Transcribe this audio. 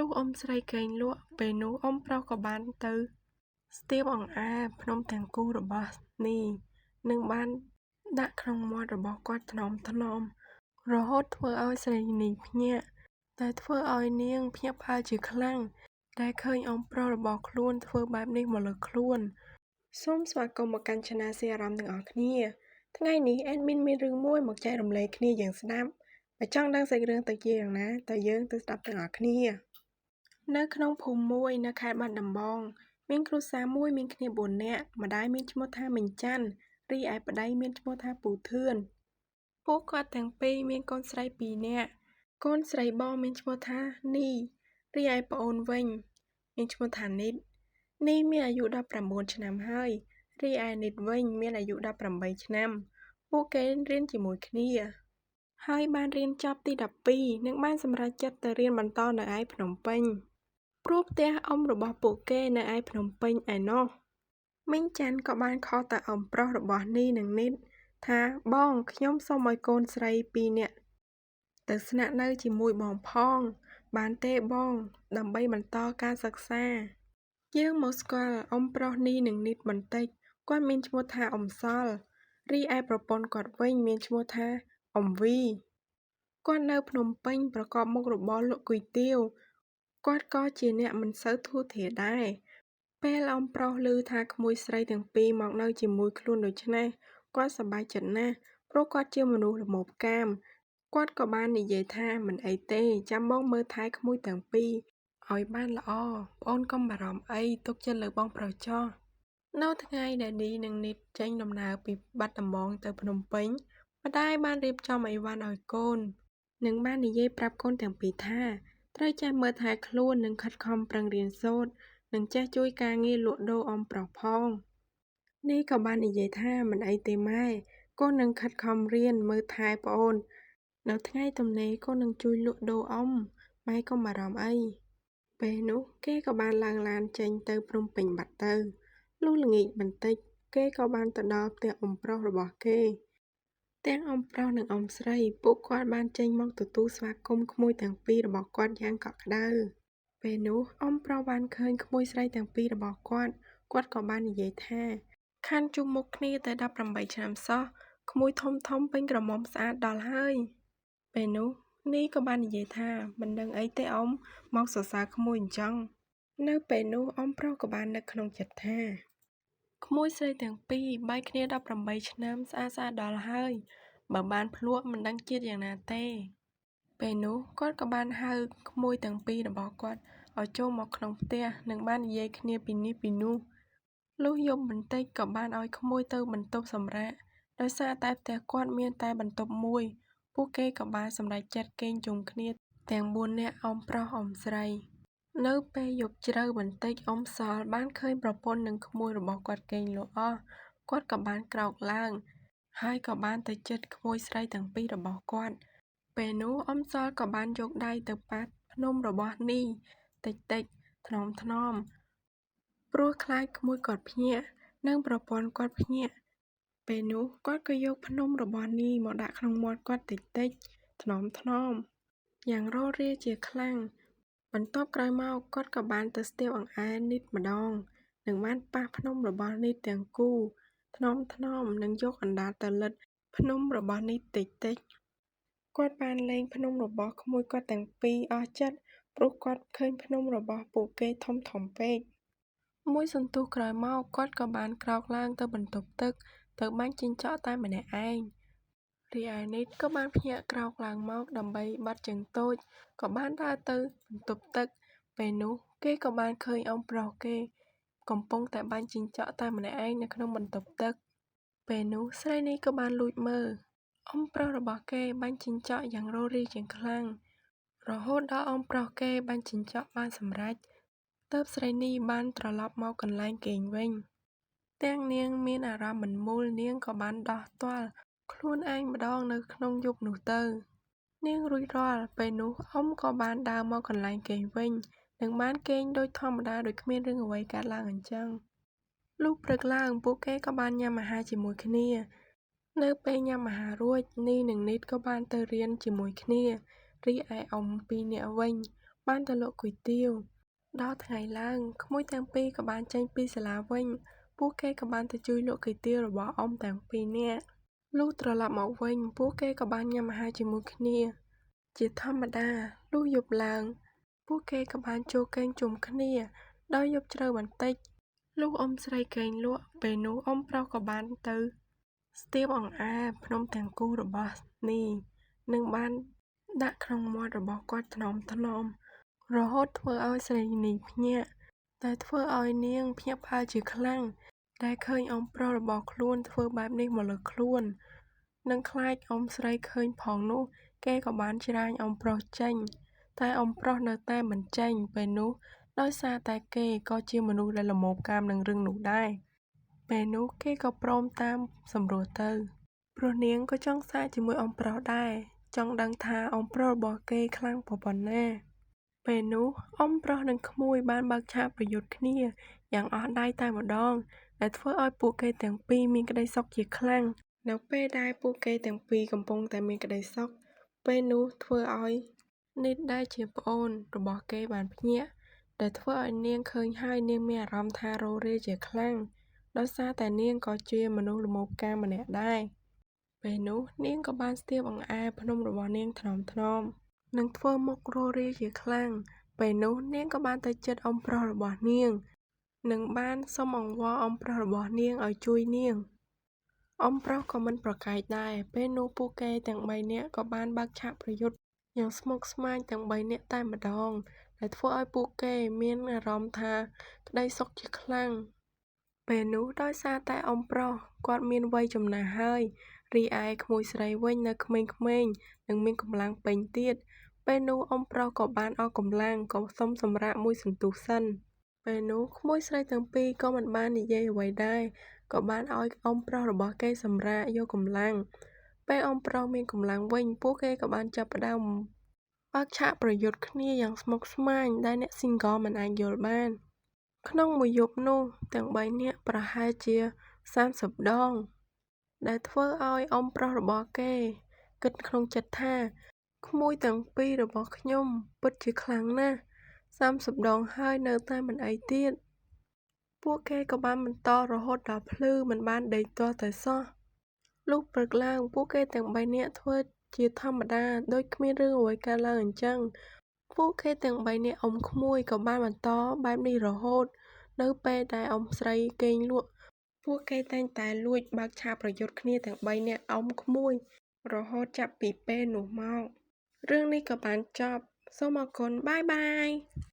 លុះអ៊ំស្រីគេងលក់ ពេលនោះអ៊ំប្រុសក៏បានទៅស្ទាបអង្អែលភ្នំទាំងគូរបស់នី និងបានដាក់ក្នុងមាត់របស់គាត់ថ្នមៗ រហូតធ្វើឲ្យស្រីនីភ្ញាក់ ដែលធ្វើឲ្យនាងភ្ញាក់ផ្អើលជាខ្លាំង ដែលឃើញអ៊ំប្រុសរបស់ខ្លួនធ្វើបែបនេះមកលើខ្លួន សូមស្វាគមន៍មកកាន់ Channel ស៊ីអារម្មណ៍ទាំងអស់គ្នា ថ្ងៃនេះ Admin មានរឿងមួយមកចែករំលែកគ្នាយើងស្ដាប់ បើចង់ដឹងសាច់រឿងទៅជាយ៉ាងណាតើយើងទៅស្ដាប់ទាំងអស់គ្នា នៅក្នុងភូមិមួយនៅខេត្តបាត់ដំបង មានគ្រួសារមួយមានគ្នា ៤នាក់ ម្ដាយមានឈ្មោះថាមីងច័ន្ទ រីឯប្តីមានឈ្មោះថាពូធឿន ពួកគាត់ទាំងពីរមានកូនស្រីពីរនាក់ កូនស្រីបងមានឈ្មោះថានី រីឯប្អូនវិញមានឈ្មោះថានីត នីមានអាយុ ១៩ ឆ្នាំហើយ រីឯនីតវិញមានអាយុ ១៨ ឆ្នាំ ពួកគេរៀនជាមួយគ្នា ហើយបានរៀនចប់ទី ១២ និងបានសម្រេចចិត្តទៅរៀនបន្តនៅឯភ្នំពេញ ព្រោះផ្ទះអ៊ំរបស់ពួកគេនៅឯភ្នំពេញឯណោះ មីងច័ន្ទក៏បានខលទៅអ៊ំប្រុសរបស់នីនិងនីតថាបងខ្ញុំសូមឲ្យកូនស្រីពីរនាក់ទៅស្នាក់នៅជាមួយបងផង បានទេបង ដើម្បីបន្តការសិក្សា យើងមកស្គាល់អ៊ំប្រុសនីនិងនីតបន្តិច គាត់មានឈ្មោះថាអ៊ំសល់ រីឯប្រពន្ធគាត់វិញមានឈ្មោះថាអ៊ំវី គាត់នៅភ្នំពេញប្រកបមុខរបរលក់គុយទាវ គាត់ក៏ជាអ្នកមិនសូវធូរធារដែរ ពេលអ៊ំប្រុសឮថាក្មួយស្រីទាំងពីរមកនៅជាមួយខ្លួនដូច្នេះ គាត់សប្បាយចិត្តណាស់ ព្រោះគាត់ជាមនុស្សល្មោភកាម គាត់ក៏បាននិយាយថាមិនអីទេ ចាំបងមើលថែក្មួយទាំងពីរឲ្យបានល្អ ប្អូនកុំបារម្ភអី ទុកចិត្តលើបងប្រុសចុះ នៅថ្ងៃដែលនីនិងនីតចេញដំណើរពីបាត់ដំបងទៅភ្នំពេញ ម្ដាយបានរៀបចំអីវ៉ាន់ឲ្យកូន និងបាននិយាយប្រាប់កូនទាំងពីរថា ត្រូវចេះមើលថែខ្លួននិងខិតខំប្រឹងរៀនសូត្រ និងចេះជួយការងារលក់ដូរអ៊ំប្រុសផង នីក៏បាននិយាយថាមិនអីទេម៉ែ កូននឹងខិតខំរៀនមើលថែប្អូន នៅថ្ងៃទំនេរកូននឹងជួយលក់ដូរអ៊ំ ម៉ែកុំបារម្ភអី ពេលនោះគេក៏បានឡើងឡានចេញទៅភ្នំពេញបាត់ទៅ លុះល្ងាចបន្តិចគេក៏បានទៅដល់ផ្ទះអ៊ំប្រុសរបស់គេ ទាំងអ៊ំប្រុសនិងអ៊ំស្រីពួកគាត់បានចេញមកទទួលស្វាគមន៍ក្មួយទាំងពីររបស់គាត់យ៉ាងកក់ក្ដៅ ពេលនោះអ៊ំប្រុសបានឃើញក្មួយស្រីទាំងពីររបស់គាត់ គាត់ក៏បាននិយាយថា ខានជួបមុខគ្នាតែ ១៨ ឆ្នាំសោះ ក្មួយធំៗពេញក្រមុំស្អាតដល់ហើយ ពេលនោះនីក៏បាននិយាយថាមិនដឹងអីទេអ៊ំមកសរសើរក្មួយអញ្ចឹង នៅពេលនោះអ៊ំប្រុសក៏បាននឹកក្នុងចិត្តថា ក្មួយស្រីទាំងពីរបែកគ្នា ១៨ ឆ្នាំស្អាតៗដល់ហើយ បើបានភ្លក់មិនដឹងជាតិយ៉ាងណាទេ ពេលនោះគាត់ក៏បានហៅក្មួយទាំងពីររបស់គាត់ឲ្យចូលមកក្នុងផ្ទះនិងបាននិយាយគ្នាពីនេះពីនោះ លុះយប់បន្តិចក៏បានឲ្យក្មួយទៅបន្ទប់សម្រាក ដោយសារតែផ្ទះគាត់មានតែបន្ទប់មួយ ពួកគេក៏បានសម្រេចចិត្តគេងជុំគ្នាទាំង ៤ នាក់អ៊ំប្រុសអ៊ំស្រី នៅពេលយប់ជ្រៅបន្តិចអ៊ំសល់បានឃើញប្រពន្ធនិងក្មួយរបស់គាត់គេងលក់អស់ គាត់ក៏បានក្រោកឡើង ហើយក៏បានទៅជិតក្មួយស្រីទាំងពីររបស់គាត់ ពេលនោះអ៊ំសល់ក៏បានយកដៃទៅប៉ះភ្នំរបស់នីតិចៗថ្នមៗ ព្រោះខ្លាចក្មួយគាត់ភ្ញាក់ និងប្រពន្ធគាត់ភ្ញាក់ ពេលនោះគាត់ក៏យកភ្នំរបស់នីមកដាក់ក្នុងមាត់គាត់តិចៗថ្នមៗយ៉ាងររាជាខ្លាំង បន្ទាប់ក្រោយមកគាត់ក៏បានទៅស្ទាបអង្អែលនីតម្ដង និងបានប៉ះភ្នំរបស់នីតទាំងគូថ្នមៗនិងយកអណ្ដាតទៅលិទ្ធភ្នំរបស់នីតតិចៗ គាត់បានលេងភ្នំរបស់ក្មួយគាត់ទាំងពីរអស់ចិត្តព្រោះគាត់ឃើញភ្នំរបស់ពួកគេធំៗពេក មួយសន្ទុះក្រោយមកគាត់ក៏បានក្រោកឡើងទៅបន្ទប់ទឹកទៅបាញ់ជីងចក់តែម្នាក់ឯង រីឯនីតក៏បានភ្ញាក់ក្រោកឡើងមកដើម្បីបត់ជើងតូចក៏បានដើរទៅបន្ទប់ទឹក ពេលនោះគេក៏បានឃើញអ៊ំប្រុសគេកំពុងតែបាញ់ជីងចក់តែម្នាក់ឯងនៅក្នុងបន្ទប់ទឹក ពេលនោះស្រីនេះក៏បានលួចមើលអ៊ំប្រុសរបស់គេបាញ់ជីងចក់យ៉ាងររាជាខ្លាំង រហូតដល់អ៊ំប្រុសគេបាញ់ជីងចក់បានសម្រេច ទើបស្រីនេះបានត្រឡប់មកកន្លែងគេងវិញ ទាំងនាងមានអារម្មណ៍មិនមូលនាងក៏បានដោះទាល់ខ្លួនឯងម្ដងនៅក្នុងយប់នោះទៅ នាងរួចរាល់ពេលនោះអ៊ំក៏បានដើរមកកន្លែងគេងវិញ និងបានគេងដូចធម្មតាដូចគ្មានរឿងអ្វីកើតឡើងអញ្ចឹង លុះព្រឹកឡើងពួកគេក៏បានញ៉ាំអាហារជាមួយគ្នា នៅពេលញ៉ាំអាហាររួច នីនិងនីតក៏បានទៅរៀនជាមួយគ្នា រីឯអ៊ំពីរនាក់វិញ បានទៅលក់គុយទាវដល់ថ្ងៃឡើងក្មួយទាំងពីរក៏បានចេញពីសាលាវិញពួកគេក៏បានទៅជួយលក់គុយទាវរបស់អ៊ំទាំងពីរនាក់លុះត្រឡប់មកវិញពួកគេក៏បានញ៉ាំអាហារជាមួយគ្នាជាធម្មតាលុះយប់ឡើងពួកគេក៏បានចូលគេងជុំគ្នាដោយយប់ជ្រៅបន្តិចលុះអ៊ំស្រីគេងលក់ពេលនោះអ៊ំប្រុសក៏បានទៅស្ទាបអង្អែភ្នំទាំងគូរបស់នីនិងបានដាក់ក្នុងមាត់របស់គាត់ថ្នមថ្នមរហូតធ្វើឲ្យស្រីនីភ្ញាក់តែធ្វើឲ្យនាងភ្ញាក់ផ្អើលជាខ្លាំងដែលឃើញអ៊ំប្រុសរបស់ខ្លួនធ្វើបែបនេះមកលើខ្លួននិងខ្លាចអ៊ំស្រីឃើញផងនោះគេក៏បានច្រាញអ៊ំប្រុសចេញតែអ៊ំប្រុសនៅតែមិនចេញពេលនោះដោយសារតែគេក៏ជាមនុស្សដែលល្មោភកាមនឹងរឿងនោះដែរពេលនោះគេក៏ព្រមតាមសម្រួលទៅព្រោះនាងក៏ចង់សាកជាមួយអ៊ំប្រុសដែរចង់ដឹងថាអ៊ំប្រុសរបស់គេខ្លាំងប៉ុណ្ណាពេលនោះអ៊ំប្រុសនិងក្មួយបានបើកឆាកប្រយុទ្ធគ្នាយ៉ាងអស់ដៃតែម្ដងដែលធ្វើឲ្យពួកគេទាំងពីរមានក្តីសុខជាខ្លាំងនៅពេលដែលពួកគេទាំងពីរកំពុងតែមានក្តីសុខពេលនោះធ្វើឲ្យនីតដែលជាប្អូនរបស់គេបានភ្ញាក់ដែលធ្វើឲ្យនាងឃើញហើយនាងមានអារម្មណ៍ថារោរាជាខ្លាំងដោយសារតែនាងក៏ជាមនុស្សល្មោភកាមម្នាក់ដែរពេលនោះនាងក៏បានស្ទាបអង្អែលភ្នំរបស់នាងថ្នមថ្នមនិងធ្វើមុខរោរាជាខ្លាំងពេលនោះនាងក៏បានទៅចិត្តអ៊ំប្រុសរបស់នាងនិងបានសុំអង្វរអ៊ំប្រុសរបស់នាងឲ្យជួយនាងអ៊ំប្រុសក៏មិនប្រកែកដែរពេលនោះពួកគេទាំង3នាក់ក៏បានបើកឆាកប្រយុទ្ធយ៉ាងស្មុគស្មាញទាំង3នាក់តែម្ដងដែលធ្វើឲ្យពួកគេមានអារម្មណ៍ថាក្តីសុខជាខ្លាំងពេលនោះដោយសារតែអ៊ំប្រុសគាត់មានវ័យចំណាស់ហើយរីឯក្មួយស្រីវិញនៅក្មេងៗនិងមានកម្លាំងពេញទៀតពេលនោះអ៊ំប្រុសក៏បានអស់កម្លាំងក៏សុំសម្រាកមួយសន្ទុះសិនពេលនោះក្មួយស្រីទាំងពីរក៏មិនបាននិយាយអ្វីដែរក៏បានឲ្យអ៊ំប្រុសរបស់គេសម្រាកយកកម្លាំងពេលអ៊ំប្រុសមានកម្លាំងវិញពួកគេក៏បានចាប់ផ្ដើមបើកឆាកប្រយុទ្ធគ្នាយ៉ាងស្មុគស្មាញដែលអ្នក single មិនអាចយល់បានក្នុងមួយយប់នោះទាំង3នាក់ប្រហែលជា30ដងដែលធ្វើឲ្យអ៊ំប្រុសរបស់គេគិតក្នុងចិត្តថាក្មួយទាំងពីររបស់ខ្ញុំពិតជាខ្លាំងណាស់30ដងហើយនៅតែមិនអីទៀតពួកគេក៏បានបន្តរហូតដល់ភ្លឺមិនបានដេកទាល់តែសោះលុះព្រឹកឡើងពួកគេទាំង3នាក់ធ្វើជាធម្មតាដូចគ្មានរឿងអ្វីកើតឡើងអញ្ចឹងពួកគេទាំង3នាក់អ៊ំក្មួយក៏បានបន្តបែបនេះរហូតនៅពេលដែលអ៊ំស្រីគេងលក់ពួកគេតែងតែលួចបើកឆាកប្រយុទ្ធគ្នាទាំង3នាក់អ៊ំក្មួយរហូតចាប់ពីពេលនោះមករឿងនេះក៏បានចប់សូមអរគុណបាយបាយ។